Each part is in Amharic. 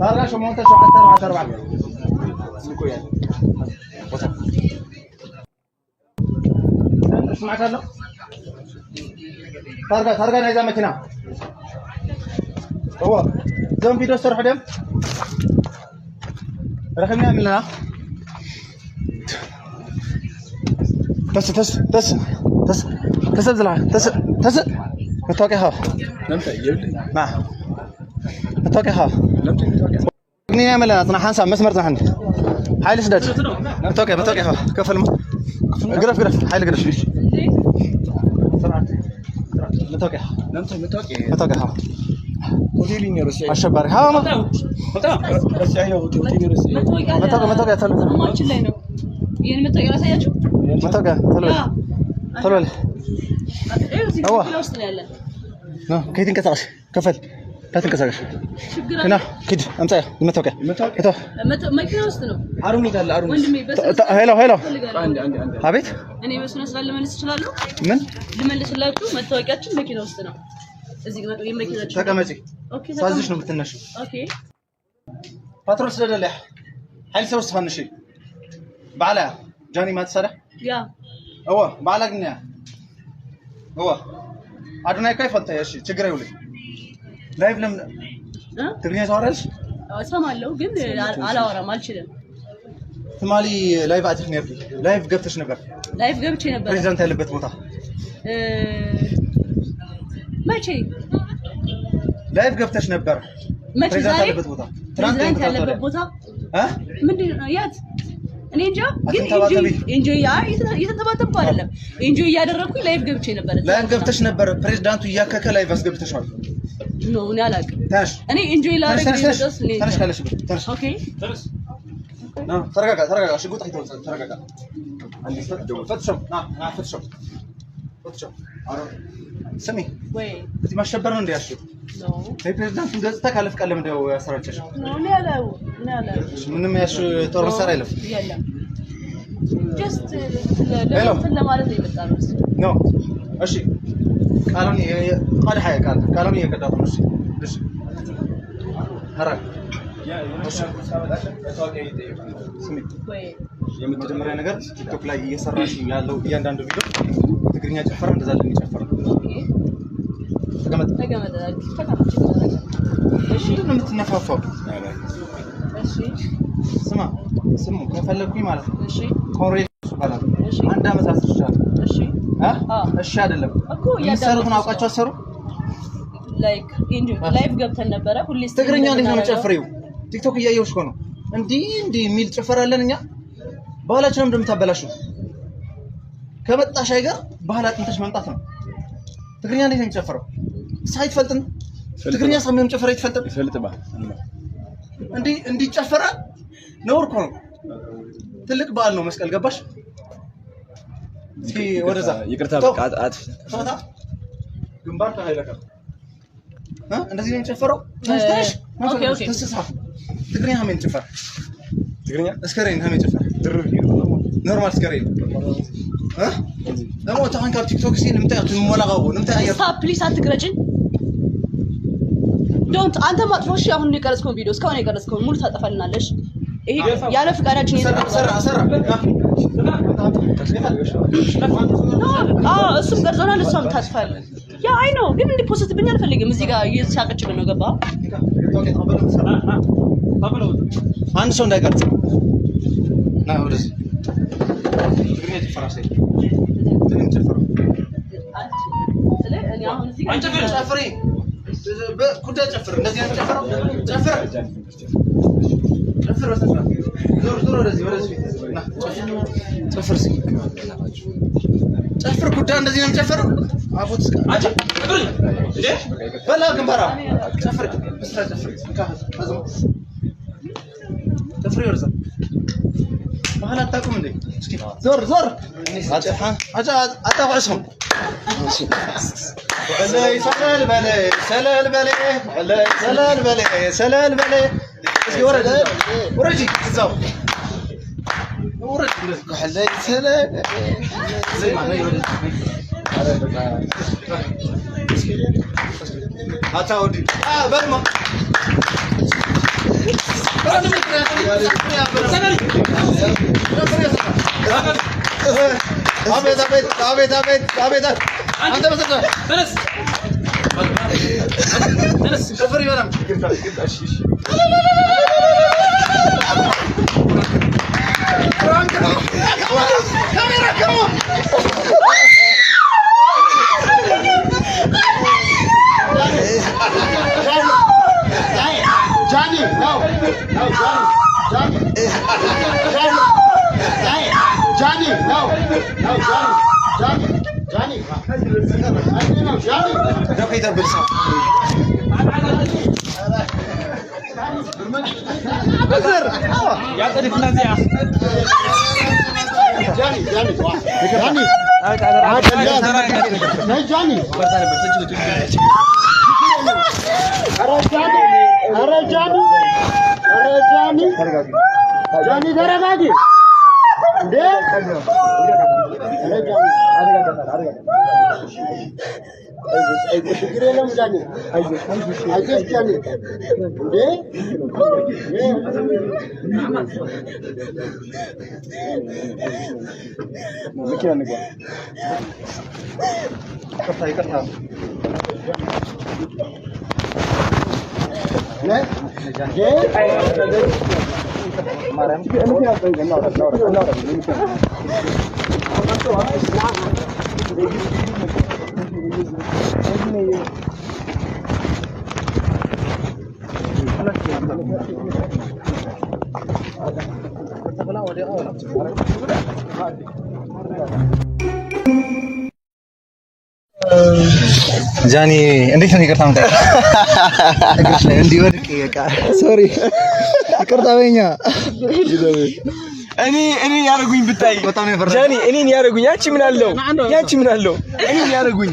ታርጋ 8 7 4 4 ስማዕካለሁ። ታርጋ ናይዛ መኪና። እዎ፣ እዞም ቪድዮ ዝሰርሑ ድዮም? ረኺብና ኣለና። ተስ ተስ ተስ ተስ ተስ ዝላ ተስ ተስ። መታወቂያ ማ መታወቂያ ግኒና መለና። ጽና፣ ሓንሳብ መስመር ጽናሕኒ። ሓይሊ ስደድ። መታወቂያ፣ መታወቂያ ከፈልማ። ግረፍ ግረፍ፣ ሓይሊ ግረፍ። መታወቂያ፣ መታወቂያ። አሸባሪ ሀማ መታወቂያ፣ መታወቂያ ቶሎ። ማችን ላይ ነው። ይሄን መታወቂያ ላሳያችሁ። መታወቂያ ቶሎ በል፣ ቶሎ በል። እዚህ እዋ። መኪና ውስጥ ነው ያለ። ከይትንቀሳቀስ ከፈል፣ እንዳትንቀሳቀስ። ችግር እና ኪድ አምጣ መታወቂያ። መኪና ውስጥ ነው ወንድሜ። በስነ Hello, hello። ፈልጋለሁ። አቤት። እኔ በስነ ስርዓት ልመልስ እችላለሁ። ምን? ልመልስላችሁ። መታወቂያችን መኪና ውስጥ ነው። እዚህ የመኪናችን ተቀመጪ። Okay። ሳዝሽ ነው የምትነሺው። Okay። ፓትሮል ስለደለ ሓይሊ ሰብ ትፈንሺ በዓላ ጃኒ ማትሰራ። Yeah. እወ፣ በዓላ ግን እወ አዶናይ እኮ ይፈልጠ። እሺ፣ ችግር የለውም። Live ለምን እ? ትግርኛ ታወራለሽ? እሰማለሁ ግን አላወራም፣ አልችልም። ትማሊ live አቲፍ ነርኪ፣ live ገብተሽ ነበር። Live ገብቼ ነበር። ፕሬዚዳንት ያለበት ቦታ። መቼ? Live ገብተሽ ነበር። መቼ? ፕሬዚዳንት ዛሬ? ያለበት ቦታ ትናንት ወይም ፕሬዚዳንት ከትናንት ያለበት ወዲያ። ቦታ? እ? ምንድን ነው? የት? እኔ እንጃ። ግን አትንተባተቢ። Enjoy እየተንተባተብኩ አይደለም። Enjoy እያደረግኩኝ live ገብቼ ነበር። Live ገብተሽ ነበር። ፕሬዚዳንቱ እያከከ live አስገብተሻል። No፣ እኔ አላውቅም። ተነሽ። እኔ enjoy ላደርግ ተነሽ። ነው ተነሽ። የመጣሁት። እኔ ተነሽ ካለሽበት ተነሽ። Okay. ና፣ ተረጋጋ፣ ተረጋጋ። ሽጉጥ አይተወሰን፣ ተረጋጋ። አንዴ ፈትሸው፣ ና ና፣ ፈትሸው፣ ፈትሸው። ስሚ። ወይ። እዚህ ማሸበር ነው እንደ ያልሽው? No. የፕሬዚዳንቱን ገጽታ ካለ ፍቃድ ለምንድን ነው ያሰራጨሽው? No፣ እኔ አላየሁም። እኔ አላየሁም። ምንም ያልሽው ጦር መሳሪያ የለም። የለም። Just Hello. እንትን ለማለት ነው የመጣ ነው። No፣ እሺ፣ ቃሉን ቃል ሀያ ቃል ቃሉን እየቀዳሁ ነው። እሺ እሺ፣ ኧረ እሺ፣ ስሚ። ወይ። የመጀመሪያ ነገር ቲክቶክ ላይ እየሰራሽ ያለው እያንዳንዱ ቪዲዮ ትግርኛ ጭፈራ እንደዛ ለሚጨፈር ነው። Okay. ተቀመጥ። ተቀመጥ፣ ተቀመጥ፣ ችግር የለም። እሺ። ምንድን ነው የምትነፋፋው? እሺ። ስማ ስሙ፣ ከፈለግኩኝ ማለት ነው እሺ። ኮንሬድ ይባላል። እሺ። አንድ አመት አስርሻለሁ። እሺ። እ? አዎ። እሺ አይደለም። እኮ የሚሰሩትን አውቃቸው አሰሩ። Like enjoy live ገብተን ነበረ። ሁሌ stream ትግርኛ እንዴት ነው እንደምናደርገው። የምትጨፍሪው? ቲክቶክ እያየሁሽ እኮ ነው። እንዲህ እንዲህ የሚል ጭፈራ አለን እኛ። ባህላችንን እንደምታበላሹ ከመጣሽ አይገር ባህል አጥንተሽ መምጣት ነው። ትግርኛ እንዴት ነው የሚጨፍረው? ሳይትፈልጥን ትግርኛ ሳምንም ጭፈራ ይትፈልጥን። እንዲህ እንዲህ ይጨፈራል። ነውር እኮ ነው። ትልቅ በዓል ነው መስቀል። ገባሽ? እስኪ ወደዛ። ይቅርታ። ተው። በቃ አጥፍ። ተውታ። ግንባር ከኃይለ ጋር እ እንደዚህ ነው የሚጨፈረው። ተነሽ ተነሽ። Okay. ተስሳ ትግርኛ ሀሜን ጭፈር። ትግርኛ። እስከሬን ሀሜን ጭፈር። Normal እስከሬን እ ደሞ ተኾንካ ኣብ ቲክቶክ ሲ ንምንታይ ትመላቐቑ? ንምንታይ ኣየር Stop, please፣ አትቅረጭኝ። Don't። አንተ ማጥፎ። እሺ፣ አሁን የቀረጽከውን ቪዲዮ፣ እስካሁን የቀረጽከውን ሙሉ ታጠፋልናለሽ። ይሄ ያለ ፍቃዳችን ሰራ። የተቀረጸ ሰራ ሰራ። አዎ፣ እሱም ቀርጾናል፣ እሷም ታጥፋለህ። Yeah, I know፣ ግን እንዲ post ብኝ አልፈልግም። እዚህ ጋር እየሳቀችብን ነው። ገባ? አንድ ሰው እንዳይቀርጽ። ና ወደዚህ። ትግርኛ ጭፈራ ሳይ ትግርኛ ጭፈራ። እኔ አሁን እዚህ ጋር ጨፍሪ፣ ኩዳ ጨፍር። እንደዚህ ነው ጨፍረው። ጨፍር ጨፍር፣ በስነ ስርዓት። ዞር ዞር፣ ወደዚህ ወደዚህ ፊት ና፣ ጨፍር ጨፍር፣ እስኪ ጨፍር። ኩዳ እንደዚህ ነው የሚጨፍረው። አቦት በላ ግንባራ። ጨፍር በስራ ጨፍር። እንካ አዝሞ ጨፍሪ ወደዛ። ባህል አታውቁም እንዴ? እስኪ ዞር ዞር። አጫ አታውቁም። علي ሰለል በሌ ሰለል በሌ علي ሰለል በሌ ሰለል በሌ። እስኪ ወረድ ወረጂ፣ እዛው ውረድ። እንደዚህ علي ሰለል ዝማ ነይ ወደዚህ ነይ። አታውዲ በልማ። አቤት አቤት አቤት አቤት አቤት አንተ በሰጠህ Johnny, no. No, Johnny. Johnny. Johnny. Johnny. Johnny, Johnny. Johnny. Johnny. ኧረ ጃኒ፣ ኧረ ጃኒ፣ ጃኒ ተረጋጊ እንዴ! ችግር የለም ጃኒ፣ አይዞሽ ጃኒ። እንዴ መኪና እንግባ። ይቅርታ ይቅርታ። ጃኒ እንዴት ነው ይቅርታ የምጠይቀው? እግርሽ ላይ እንዲወድቅ በቃ sorry ይቅርታ በይኛ። እኔ ያረጉኝ ብታይ በጣም ነው የፈራሁት። ጃኒ እኔን ያረጉኝ። ያንቺ ምን አለው? ያንቺ ምን አለው? እኔን ያረጉኝ።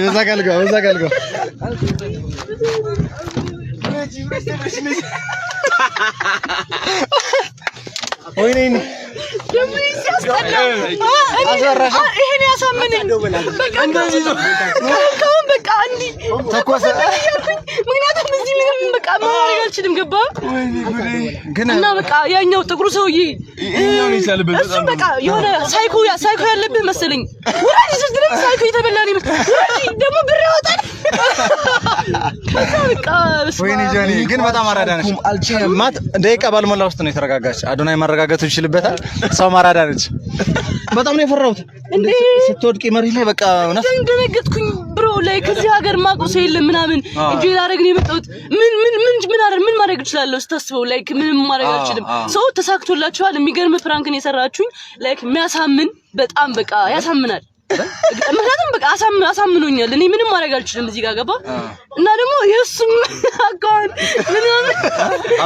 በዛ ጋር ልግባ፣ በዛ ጋር ልግባ። ወይኔ ደግሞ ሲያስጠላ ይሄን ያሳምነኝ። በቃ ካሁን በቃ እንዲህ ተኮሰ። እያልኩኝ ምክንያቱም እዚህ ምንም በቃ ማድረግ አልችልም። ገባ ግን እና በቃ ያኛው ጥቁሩ ሰውዬ ይሄኛው ነው የቻለበት። እሱም በቃ የሆነ ሳይኮ ሳይኮ ያለብህ መሰለኝ። ውረድ ስትለኝ ሳይኮ የተበላ ነው ይመስል ውረድ ደግሞ ብር ያወጣል። ከዛ በቃ በስመ ወይኔ አብ። ጃኒ ግን በጣም አራዳ ነች። ማት ደቂቃ ባልሞላ ውስጥ ነው የተረጋጋች። አዶናይ ማረጋጋቱ ይችልበታል። ሰው አራዳ ነች። በጣም ነው የፈራሁት እንዴ ስትወድቂ መሬት ላይ በቃ እውነት ደነገጥኩኝ bro like እዚህ ሀገር ማውቀው ሰው የለም ምናምን enjoy ላደርግ ነው የመጣሁት። ምን ምን ምን ምን አደር ምን ማድረግ እችላለሁ ስታስበው like ምንም ማድረግ አልችልም። ሰው ተሳክቶላችኋል። የሚገርም prank ን የሰራችሁኝ like የሚያሳምን በጣም በቃ ያሳምናል። ምክንያቱም በቃ አሳምኖኛል። እኔ ምንም ማድረግ አልችልም እዚህ ጋር ገባ እና ደግሞ የእሱም አካውን ምናምን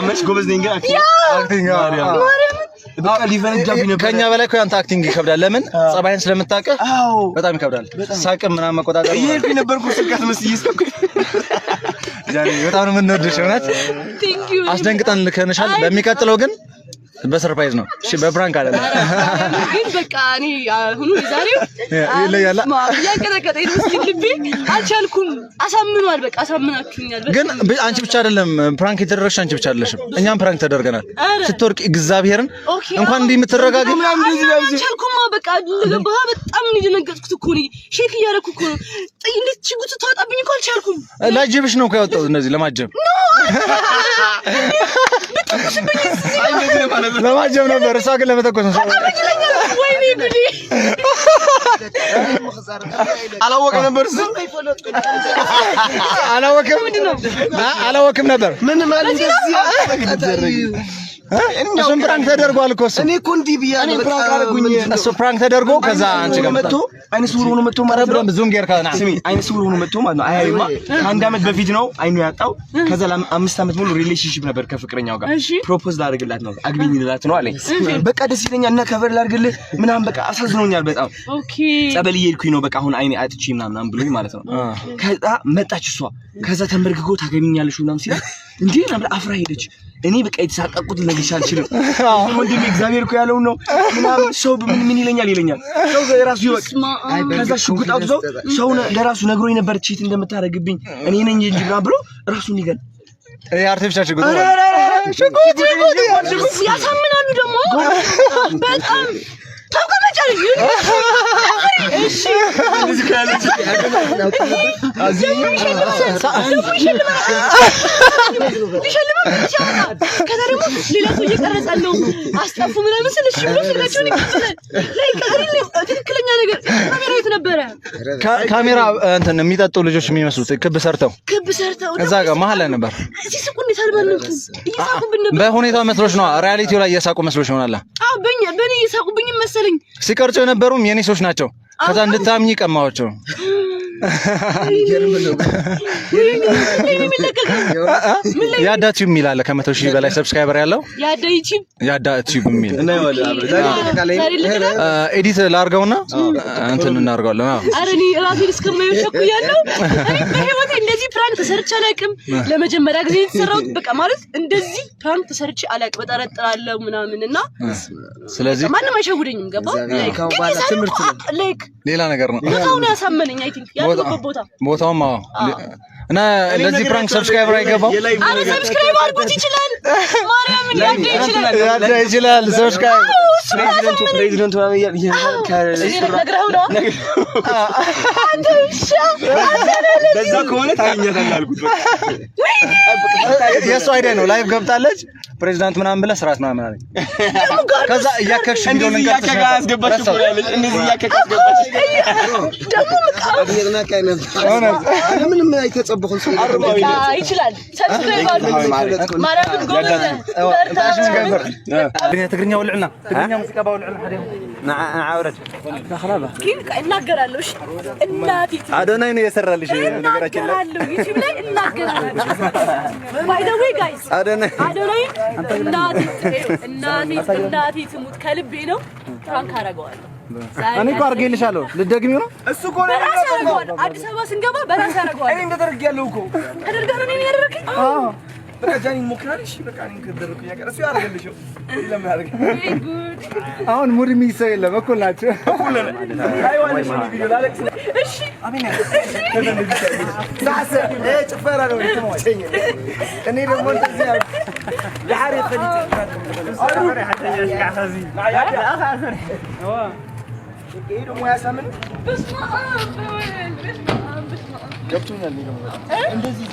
አመች ጎበዝ ነኝ ግን ያ acting ማርያምን በቃ ሊፈነጃብኝ ነበር። ከኛ በላይ እኮ ያንተ acting ይከብዳል። ለምን ጸባይን ስለምታውቅህ አዎ በጣም ይከብዳል። ሳቅም ምናምን መቆጣጠር እየሄድኩኝ ነበርኩ ስልክ አስመስዬ እስከ ጃኒ በጣም ነው የምንወድሽ እውነት Thank you አስደንግጠን ልከንሻል። በሚቀጥለው ግን በ surprise ነው እሺ፣ በ prank አይደለም። ግን በቃ እኔ አሁኑ የዛሬው ይለያል። እያንቀጠቀጠኝ ነው እስኪ ልቤ አልቻልኩም። አሳምኗል፣ በቃ አሳምናችሁኛል። ግን አንቺ ብቻ አይደለም prank የተደረግሽ፣ አንቺ ብቻ አይደለሽም። እኛም prank ተደርገናል። ኧረ። ስትወርቂ እግዚአብሔርን Okay፣ እንኳን እንዲህ የምትረጋጊ አልቻልኩማ። በቃ ለገባህ በጣም ነው የደነገጥኩት እኮ እኔ shake እያደረኩ እኮ ነው። እንዴት ሽጉጥ ታወጣብኝ እኮ አልቻልኩም። ላጅብሽ ነው እኮ ያወጣሁት እንደዚህ ለማጀብ ለማጀብ ነበር። እሷ ግን ለመተኮስ ነው። ወይኔ ጉዴ! አላወቀም ነበር እሱ። አላወቅም አላወቅም ነበር። ምን ማለት እሱም prank ተደርጓል እኮ እሱ። እኔ እኮ እንዲህ ብያለሁ። እኔ prank አደረጉኝ። እሱ prank ተደርጎ ከዛ አንቺ ጋር መጥቶ አይነ ስውር ሆኖ መጥቶ ማለት ነው። በደንብ zoom ጌር ከና ስሚ አይነ ስውር ሆኖ መጥቶ ማለት ነው። አያዩማ ከአንድ ዓመት በፊት ነው አይኑ ያጣው። ከዛ 5 ዓመት ሙሉ relationship ነበር ከፍቅረኛው ጋር። እሺ። Propose ላደርግላት ነው አግቢኝ ልላት ነው አለኝ። በቃ ደስ ይለኛል እና cover ላድርግልህ ምናምን በቃ አሳዝኖኛል በጣም። Okay ጸበል እየሄድኩኝ ነው በቃ አሁን አይኔ አጥቼ ምናምን ምናምን ብሎኝ ማለት ነው። ከዛ መጣች እሷ። ከዛ ተንበርክኮ ታገቢኛለሽ ምናምን ሲላት እንዴ ምናምን ብላ አፍራ ሄደች። እኔ በቃ የተሳቀቅኩት ልነግርሽ አልችልም። ወንድሜ እግዚአብሔር እኮ ያለውን ነው ምናምን ሰው ምን ምን ይለኛል ይለኛል ሰው የራሱ ይወቅ። ከዛ ሽጉጥ አውጥቶ ሰው ለራሱ ነግሮኝ ነበር cheat እንደምታደርግብኝ እኔ ነኝ እንጂ ምናምን ብሎ ራሱን ይገል ይሄ artificial ሽጉጥ ነው። ኧረ ኧረ ኧረ ያሳምናሉ ደግሞ በጣም ተቀመጫለኝ። እሺ ከዛ ደግሞ ሌላ ሰው እየቀረጸ ነው አስጠፉ ምናምን ስል እሺ ብሎ ስልካቸውን ይቀበላል። ትክክለኛ ነገር ካሜራ የት ነበረ? ካሜራ እንትን የሚጠጡ ልጆች የሚመስሉት ክብ ሰርተው እዛ ጋር መሀል ላይ ነበር። ሲስቁ እንዴት አልባልንኩም? እየሳቁብን ነበር። በሁኔታው መስሎች ነው። Reality ው ላይ እየሳቁ መስሎች ይሆናል። አዎ በእኛ በእኔ እየሳቁብኝ መሰለኝ። ሲቀርጹ የነበሩም የኔ ሰዎች ናቸው። ከዛ እንድታምኚ ቀማኋቸው። ያዳ ቲዩብ የሚል አለ ከ100,000 በላይ subscriber ያለው ያዳ ቲዩብ የሚል edit ላድርገውና እንትን እናድርገዋለን። ኧረ እኔ እራሴን እስከማየው ቸኩያለሁ። እኔ በህይወቴ እንደዚህ prank ተሰርቼ አላውቅም። ለመጀመሪያ ጊዜ የተሰራሁት በቃ ማለት እንደዚህ prank ተሰርቼ አላውቅም። እጠረጥራለሁ ምናምን እና ስለዚህ ማንም አይሸውደኝም። ገባ like ሌላ ነገር ነው ቦታውን ያሳመነኝ I think ያለሁበት ቦታ ቦታውም አዎ። እና ለዚህ prank subscriber አይገባም። አረ subscribe አድርጉት ይችላል። ማርያምን ያደ ይችላል ያደ ይችላል። Subscribe ፕሬዚደንቱ ነግረኸው ነው አንተ ውሻ። በዛ ከሆነ ታገኛታለህ አልኩት። የእሱ idea ነው። Live ገብታለች ፕሬዚዳንት ምናምን ብለህ ስርዓት ምናምን አለኝ። ከዛ እያከክሽ ቪዲዮ እያከከ አስገባሽ እኮ ያለች እንደዚህ እያከከ አስገባሽ። ምንም አይተጸበኹም ይችላል። Subscribe አድርጉት። ማርያምን ጎበዝ በርታ። ትግርኛ ወልዕና ትግርኛ ሙዚቃ ባውልዕና ግን እናገራለሁ። እሺ እናቴ አዶናይ ነው የሰራልሽ። ነገራችን ላይ እናገራለሁ። ዩቲዩብ ላይ እናገራለሁ። By the way guys አዶናይ አዶናይ እናቴ እናቴ እናቴ ትሙት ከልቤ ነው። Prank አደርገዋለሁ። እኔ እኮ አድርጌልሻለሁ። ልትደግሚው ነው? እሱ እኮ ነው በራሴ አደርገዋለሁ። አዲስ አበባ ስንገባ በራሴ አደርገዋለሁ። እኔ እንደተደርጌያለሁ እኮ ተደርገህ ነው እኔን ያደረገኝ? አዎ በቃ ጃኒ ሞክራለሽ። በቃ እኔ ከደረኩኝ ያቀር እሱ ያደርገልሽ ለምን ያደርግ? አሁን mood የሚይዝ ሰው የለም። እኩል ናቸው። እኩል ነን። አይዋለሽ እኔ ቪዲዮ ላለቅስ። እሺ ጭፈራ ነው የተመቸኝ። እኔ ደግሞ እንደዚህ ይሄ ደግሞ ያሳምን በስመ አብ በወልድ በስመ አብ በስመ አብ ገብቶኛል። እንደዚህ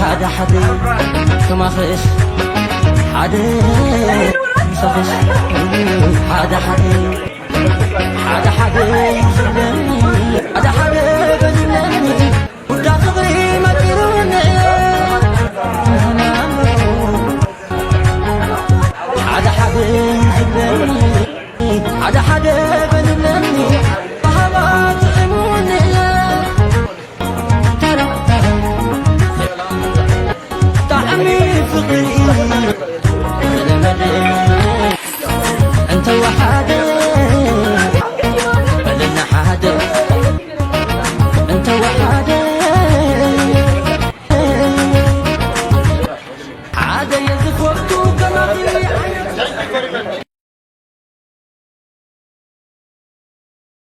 ሓደ ሓደ ከማኽእስ ሓደ ምሳኽስ ሓደ ሓደ ሓደ ሓደ ዝብለኒ ሓደ ሓደ በዝብለኒ ውዳ ፍቕሪ መጢሩኒ ሓደ ሓደ ዝብለኒ ሓደ ሓደ በዝብለኒ ባህባት እሙኒ ጣዕሚ ፍቅሪ እንተ ወሓደ